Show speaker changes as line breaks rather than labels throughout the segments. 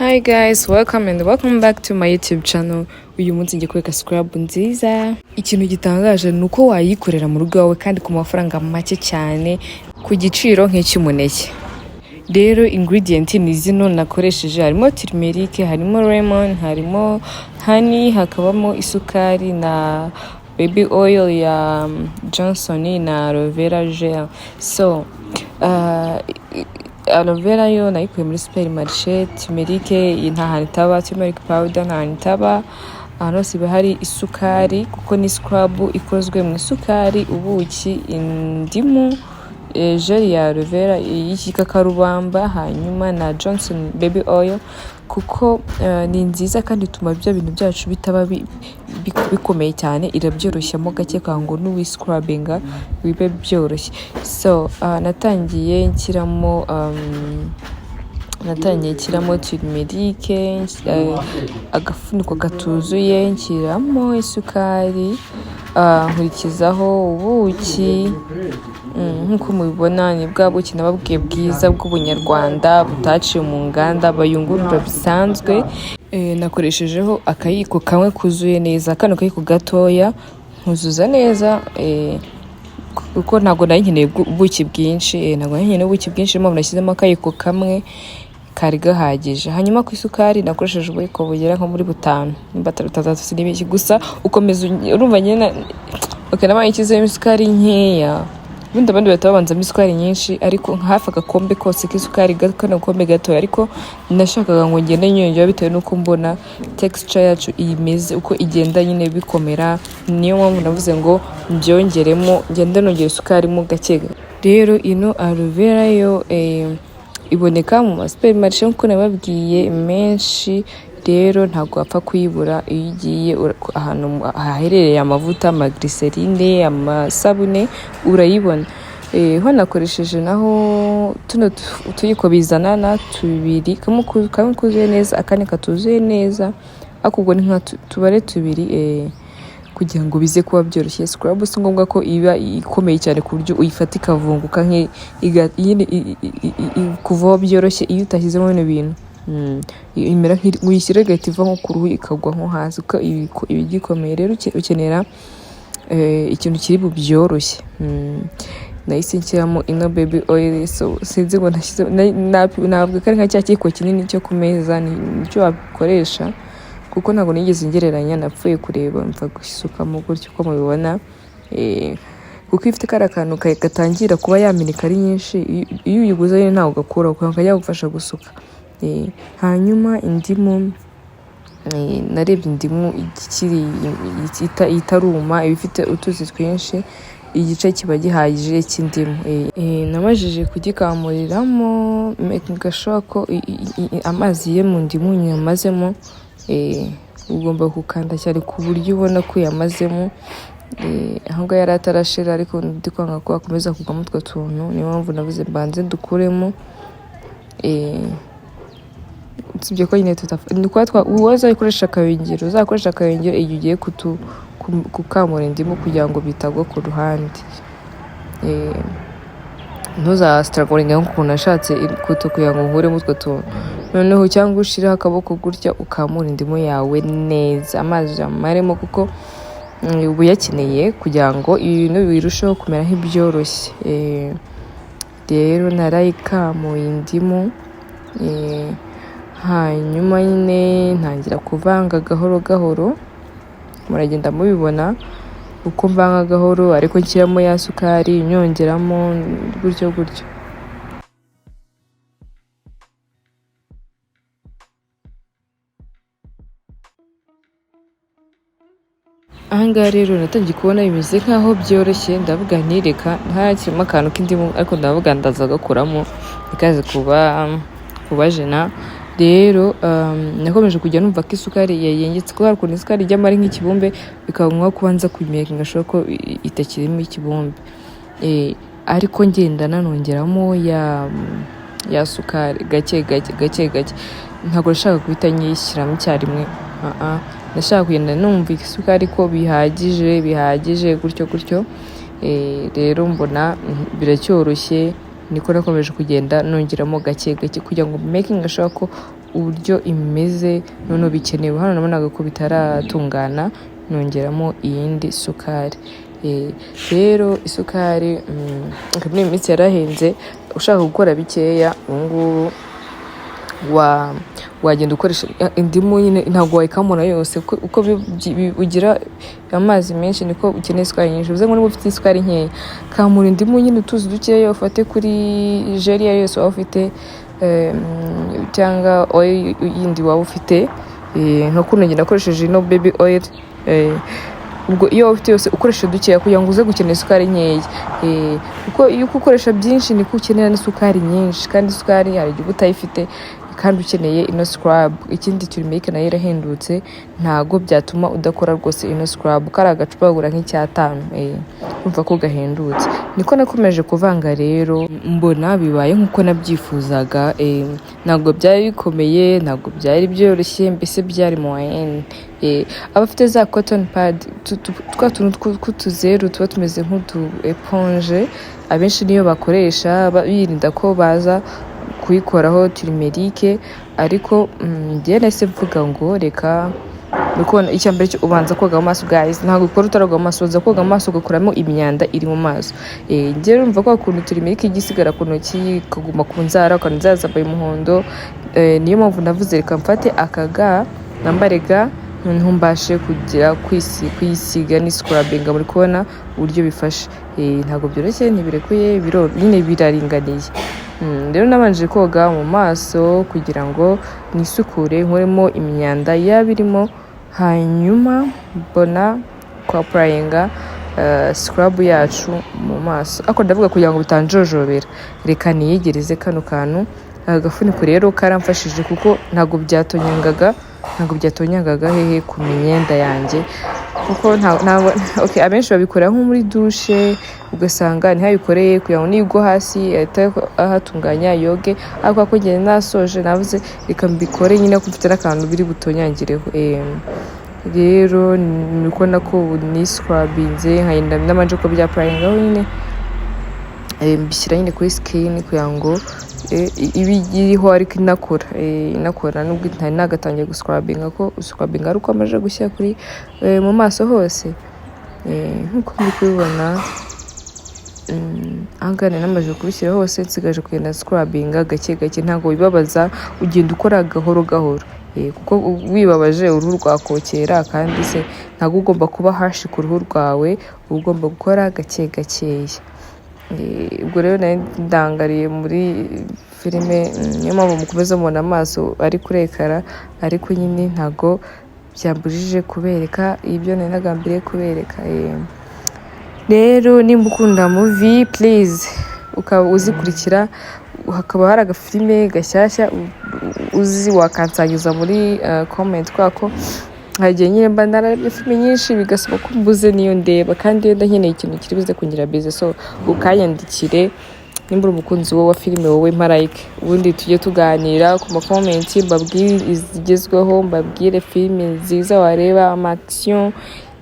Hi guys, welcome and welcome back to my YouTube channel. Uyu munsi ngiye kwereka scrub nziza. Ikintu gitangaje ni uko wayikorera mu rugo iwawe kandi ku mafaranga make cyane, ku giciro nk'icy'umuneke. Rero ingredient ni zino nakoresheje: harimo turmeric, harimo lemon, harimo honey, hakabamo isukari na baby oil ya Johnson na aloe vera gel. So aloe vera yo nayikuye muri supermarché, turmeric nta hantu itaba, turmeric powder nta hantu itaba, ahantu hose iba hari. Isukari, kuko ni scrub ikozwe mu isukari, ubuki, indimu, gel ya aloe vera y'igikakarubamba, hanyuma na Johnson baby oil, kuko ni nziza kandi ituma bya bintu byacu bitaba bikomeye cyane, irabyoroshyamo gake kugira ngo n'uwiscrubbinga bibe byoroshye. So natangiye nshyiramo turmeric, agafuniko katuzuye, nshyiramo isukari, nkurikizaho ubuki. Nk'uko mubibona, ni bwa buki nababwiye bwiza bw'ubunyarwanda butaciye mu nganda, bayungurura bisanzwe. Nakoreshejeho akayiko kamwe kuzuye neza, kano kayiko gatoya, nkuzuza neza, kuko ntabwo nari nkeneye ubuki bwinshi, ntabwo nari nkeneye ubuki bwinshi, niyo mpamvu nashyizemo akayiko kamwe kari gahagije. Hanyuma ku isukari nakoresheje ubuyiko bugera nko muri butanu, nimba atari butandatu, sinibeshye. Gusa ukomeza urumva nyine, okay, nabaye nshyizemo isukari nkeya. Ubundi abandi bahita babanzamo isukari nyinshi, ariko nka hafi agakombe kose k'isukari, kano gakombe gatoya, ariko nashakaga ngo ngende nyongera bitewe n'uko mbona texture yacu imeze, uko igenda nyine bikomera. Niyo mpamvu navuze ngo mbyongeremo, ngende nongera isukari mo gake. Rero ino aloe vera yo iboneka mu ma supermarché nk'uko nababwiye menshi. Rero ntabwo wapfa kuyibura iyo ugiye ahantu haherereye amavuta, amaglycerine, amasabune, urayibona. Ho nakoresheje naho tuno tuyiko bizanana tubiri, kamwe kuzuye neza, akandi katuzuye neza, ariko ubwo ni nka tubare tubiri, kugira ngo bize kuba byoroshye. Scrub si ngombwa ko iba ikomeye cyane ku buryo uyifata ikavunguka nyine kuvaho byoroshye. Iyo utashyizemo bino bintu, imera uyishyira igahita iva nko ku ruhu ikagwa nko hasi, kuko iba igikomeye. Rero ukenera ikintu kiri bubyoroshye. Nahise nshyiramo ino baby oil. So sinzi ngo nashyize, ntabwo ari nka cya kiyiko kinini cyo ku meza nicyo wakoresha, kuko ntabwo nigeze ngereranya, napfuye kureba mva gusukamo gutyo uko mubibona, kuko iyo ifite kariya kantu gatangira kuba yameneka ari nyinshi, iyo uyiguze nyine ntabwo gakuraho, kajya kagufasha gusuka. Hanyuma indimu, narebye indimu ikiri itaruma, iba ifite utuzi twinshi, igice kiba gihagije cy'indimu. Namajije kugikamuriramo, making sure ko amazi ye mu ndimu yamazemo. Ugomba gukanda cyane ku buryo ubona ko yamazemo. Aho ngaho yari atarashira, ariko ndi kwanga ko akomeza kugwamo utwo tuntu, niyo mpamvu navuze mbanze dukuremo. Usibye ko nyine ni kuba uwo uzakoresha akayungiro, uzakoresha akayungiro igihe ugiye gukamura indimu kugira ngo bitagwa ku ruhande. Ntuzastrugglinge nk'ukuntu nashatse ikuto kugira ngo nkuremo utwo tuntu noneho, cyangwa ushireho akaboko gutya ukamura indimu yawe neza, amazi uyamaremo, kuko uba uyakeneye kugira ngo ibintu birusheho kumera nk'ibyoroshye. Rero narayikamuye indimu, hanyuma nyine ntangira kuvanga gahoro gahoro. Muragenda mubibona uko mvanga gahoro, ariko nshyiramo ya sukari, nyongeramo gutyo gutyo. Ahangaha rero natangiye kubona bimeze nk'aho byoroshye, ndavuga nti reka ntakirimo akantu k'indimu, ariko ndavuga ndaza gakuramo ntikaze kuba jena. Rero nakomeje kujya numva ko isukari yayengetse, kuko hari ukuntu isukari ijyamo ari nk'ikibumbe, bikaba ngombwa kubanza kuyimakinga sure ko itakirimo ikibumbe, ariko ngenda nanongeramo ya sukari gake gake gake gake. Ntabwo nashakaga guhita nyishyiramo icyarimwe, nashaka kugenda numva isukari ko bihagije, bihagije gutyo gutyo. Rero mbona biracyoroshye, niko nakomeje kugenda nongeramo gake gake kugira ngo making sure ko uburyo imeze noneho bikenewe. Hano nabonaga ko bitaratungana, nongeramo iyindi sukari. Rero isukari muri iyi minsi yarahenze. Ushaka gukora bikeya ubu ngubu wagenda ukoresha indimu nyine, ntabwo wayikamura yose. Uko ugira amazi menshi niko ukeneye isukari nyinshi. Bivuze ngo niba ufite isukari nkeya, kamura indimu nyine utuzi dukeya, ufate kuri jelly iyo yose waba ufite cyangwa oil yindi waba ufite. Nka kuno njye nakoresheje ino baby oil. Ubwo iyo waba ufite yose ukoresha dukeya kugira ngo uze gukenera isukari nkeya, kuko iyo uko ukoresha byinshi niko ukenera n'isukari nyinshi, kandi isukari hari igihe uba utayifite kandi ukeneye ino scrub. Ikindi, turmeric nayo irahendutse, ntago byatuma udakora rwose ino scrub. Kari agacupa kagura nk'icyatanu, urumva ko gahendutse. Niko nakomeje kuvanga rero, mbona bibaye nk'uko nabyifuzaga. Ntabwo byari bikomeye, ntabwo byari byoroshye, mbese byari moyenne. Abafite za cotton pad, twa tuntu tw'utuzeru tuba tumeze nk'utu éponge, abenshi niyo bakoresha birinda ko baza kuyikoraho turmeric. Ariko njyewe nahise mvuga ngo reka. Uri kubona, icya mbere cyo ubanza koga mu maso. Guys, ntabwo ukora utaroga mu maso. Ubanza koga mu maso, ugakuramo imyanda iri mu maso. Njyewe urumva ko ukuntu turmeric ijya isigara ku ntoki, ikaguma ku nzara, ukabona inzara zambaye umuhondo. Niyo mpamvu navuze reka mfate akaga, nambare gants, noneho mbashe kugira kuyisiga ni scrubbing. Muri kubona uburyo bifashe. Ntabwo byoroshye, ntibirekuye, nyine biraringaniye. Rero nabanje koga mu maso kugira ngo nisukure, nkuremo imyanda yaba irimo, hanyuma mbona kwapplyinga scrub yacu mu maso. Ariko ndavuga kugira ngo bitanjojobera, reka niyegereze kano kantu. Aka gafuniko rero karamfashije kuko ntabwo byatonyangaga hehe ku myenda yanjye, kuko ntabwo, okay, abenshi babikora nko muri douche, ugasanga ntihabikoreye kugira ngo nigwa hasi ahite ahatunganya yoge. Ariko ko njye nasoje, navuze reka mbikore nyine ko mfite n'akantu biri butonyangireho. Rero ni uko nako ni scrubbinze, nkagenda nabanje ko byapplyingaho nyine, mbishyira nyine kuri skin kugira ngo ibe iriho ariko inakora nubwo ntari nagatangiye guscrubbinga, ko guscrubbinga ari uko amaze gushyira kuri mu maso hose. Nk'uko muri kubibona, ahangaha nari namaze kubishyira hose, nsigaje kugenda scrubbinga gake gake. Ntabwo wibabaza, ugenda ukora gahoro gahoro, kuko wibabaje uruhu rwakokera, kandi se ntabwo ugomba kuba harsh ku ruhu rwawe, uba ugomba gukora gake gakeya. Ubwo rero nari ndangariye muri filime, niyo mpamvu mukomeza mubona amaso ari kurekara, ariko nyine ntabwo byambujije kubereka ibyo nari nagambiriye kubereka. Rero nimba ukunda movie, please, ukaba uzikurikira, hakaba hari agafilime gashyashya uzi, wakansangiza muri comment, kubera ko hari igihe nyine mba nararebye filime nyinshi bigasaba ko mbuze niyo ndeba, kandi wenda nkeneye ikintu kiri buze kungira busy. So ukanyandikire nimba uri umukunzi wowe wa filime, wowe mpa like, ubundi tujye tuganira ku macomment, mbabwire izigezweho, mbabwire filime nziza wareba, ama action,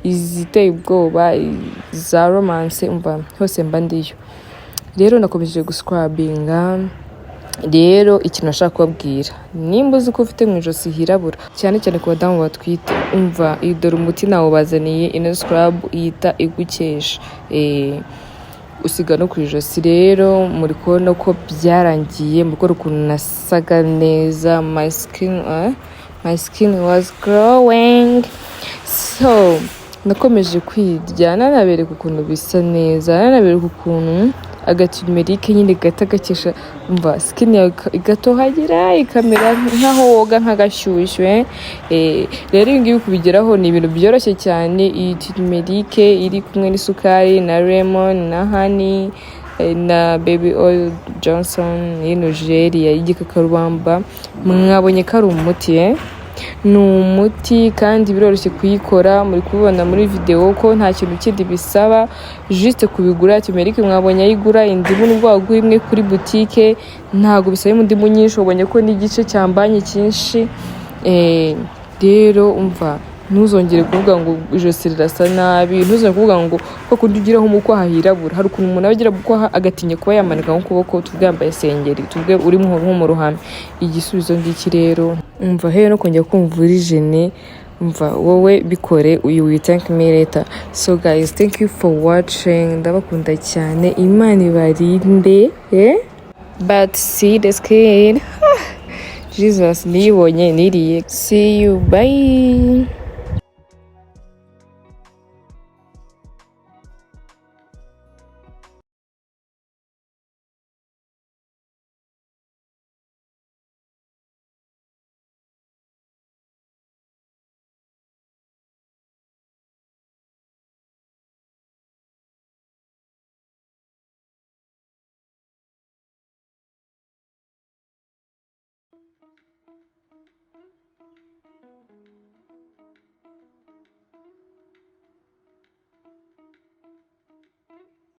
iziteye ubwoba, za romance, umva hose mba ndiyo. Rero nakomeje guscrubbinga. Rero ikintu nashaka kubabwira, nimba uzi ko ufite mu ijosi hirabura, cyane cyane ku badamu batwite, umva iyi, dore umuti nawubazaniye. Ino scrub ihita igukesha, usiga no ku ijosi. Rero muri kubona ko byarangiye, muri kubona ukuntu nasaga neza, my skin was glowing. So nakomeje kwirya, nanabereka ukuntu bisa neza, nanabereka ukuntu agaturmeric nyine gahita gakesha, umva, skin yawe igatohagira, ikamera nk'aho woga nk'agashyushyu. Rero ibi ngibi kubigeraho ni ibintu byoroshye cyane. Iyi turmeric iri kumwe n'isukari na lemon na honey, na baby oil Johnson, y'ino jelly y'igikakarubamba, mwabonye ko ari umuti, eh? Ni umuti kandi biroroshye kuyikora. Muri kubibona muri videwo ko nta kintu kindi bisaba, juste kubigura. Turmeric mwabonye ayigura, indimu nubwo wagura imwe kuri butike, ntabwo bisaba indimu nyinshi, ubonye ko n'igice cyambanye cyinshi. Rero umva. Ntuzongere kuvuga ngo ijosi rirasa nabi, ntuzongere kuvuga ngo ko kurya ugiraho mu kwaha hirabura. Hari ukuntu umuntu aba agira mu kwaha agatinya kuba yamanika nk'ukuboko, tuvuge yambaye sengeri, tuvuge uri nko mu ruhame. Igisubizo ngiki rero. Umva hehe no kongera kumva uri gêné. Umva wowe, bikore, you will thank me later. So guys, thank you for watching. Ndabakunda cyane, Imana ibarinde, eh? But see the skin. Jesus, niyibonye niriye. See you, bye.